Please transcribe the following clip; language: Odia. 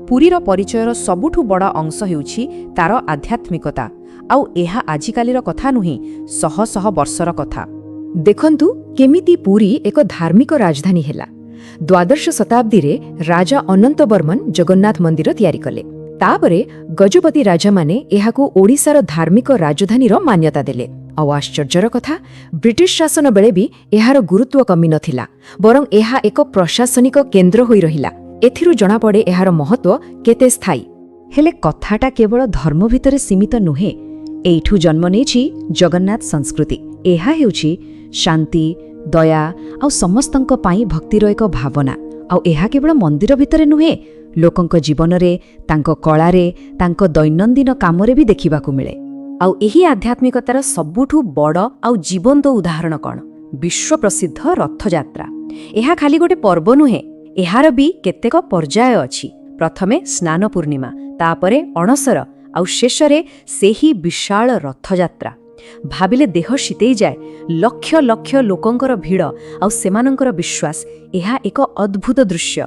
ପୁରୀର ପରିଚୟର ସବୁଠୁ ବଡ଼ ଅଂଶ ହେଉଛି ତାର ଆଧ୍ୟାତ୍ମିକତା। ଆଉ ଏହା ଆଜିକାଲିର କଥା ନୁହେଁ, ଶହ ଶହ ବର୍ଷର କଥା। ଦେଖନ୍ତୁ କେମିତି ପୁରୀ ଏକ ଧାର୍ମିକ ରାଜଧାନୀ ହେଲା। ଦ୍ୱାଦଶ ଶତାବ୍ଦୀରେ ରାଜା ଅନନ୍ତବର୍ମନ ଜଗନ୍ନାଥ ମନ୍ଦିର ତିଆରି କଲେ। ତାପରେ ଗଜପତି ରାଜାମାନେ ଏହାକୁ ଓଡ଼ିଶାର ଧାର୍ମିକ ରାଜଧାନୀର ମାନ୍ୟତା ଦେଲେ। ଆଉ ଆଶ୍ଚର୍ଯ୍ୟର କଥା, ବ୍ରିଟିଶ ଶାସନ ବେଳେ ବି ଏହାର ଗୁରୁତ୍ୱ କମି ନଥିଲା, ବରଂ ଏହା ଏକ ପ୍ରଶାସନିକ କେନ୍ଦ୍ର ହୋଇ ରହିଲା। ଏଥିରୁ ଜଣାପଡ଼େ ଏହାର ମହତ୍ତ୍ୱ କେତେ ସ୍ଥାୟୀ। ହେଲେ କଥାଟା କେବଳ ଧର୍ମ ଭିତରେ ସୀମିତ ନୁହେଁ। ଏଇଠୁ ଜନ୍ମ ନେଇଛି ଜଗନ୍ନାଥ ସଂସ୍କୃତି। ଏହା ହେଉଛି ଶାନ୍ତି, ଦୟା ଆଉ ସମସ୍ତଙ୍କ ପାଇଁ ଭକ୍ତିର ଏକ ଭାବନା। ଆଉ ଏହା କେବଳ ମନ୍ଦିର ଭିତରେ ନୁହେଁ, ଲୋକଙ୍କ ଜୀବନରେ, ତାଙ୍କ କଳାରେ, ତାଙ୍କ ଦୈନନ୍ଦିନ କାମରେ ବି ଦେଖିବାକୁ ମିଳେ। ଆଉ ଏହି ଆଧ୍ୟାତ୍ମିକତାର ସବୁଠୁ ବଡ଼ ଆଉ ଜୀବନ୍ତ ଉଦାହରଣ କ'ଣ? ବିଶ୍ୱପ୍ରସିଦ୍ଧ ରଥଯାତ୍ରା। ଏହା ଖାଲି ଗୋଟେ ପର୍ବ ନୁହେଁ, ଏହାର ବି କେତେକ ପର୍ଯ୍ୟାୟ ଅଛି। ପ୍ରଥମେ ସ୍ନାନ ପୂର୍ଣ୍ଣିମା, ତାପରେ ଅଣସର ଆଉ ଶେଷରେ ସେହି ବିଶାଳ ରଥଯାତ୍ରା। ଭାବିଲେ ଦେହ ଶୀତେଇ ଯାଏ। ଲକ୍ଷ ଲକ୍ଷ ଲୋକଙ୍କର ଭିଡ଼ ଆଉ ସେମାନଙ୍କର ବିଶ୍ୱାସ, ଏହା ଏକ ଅଦ୍ଭୁତ ଦୃଶ୍ୟ।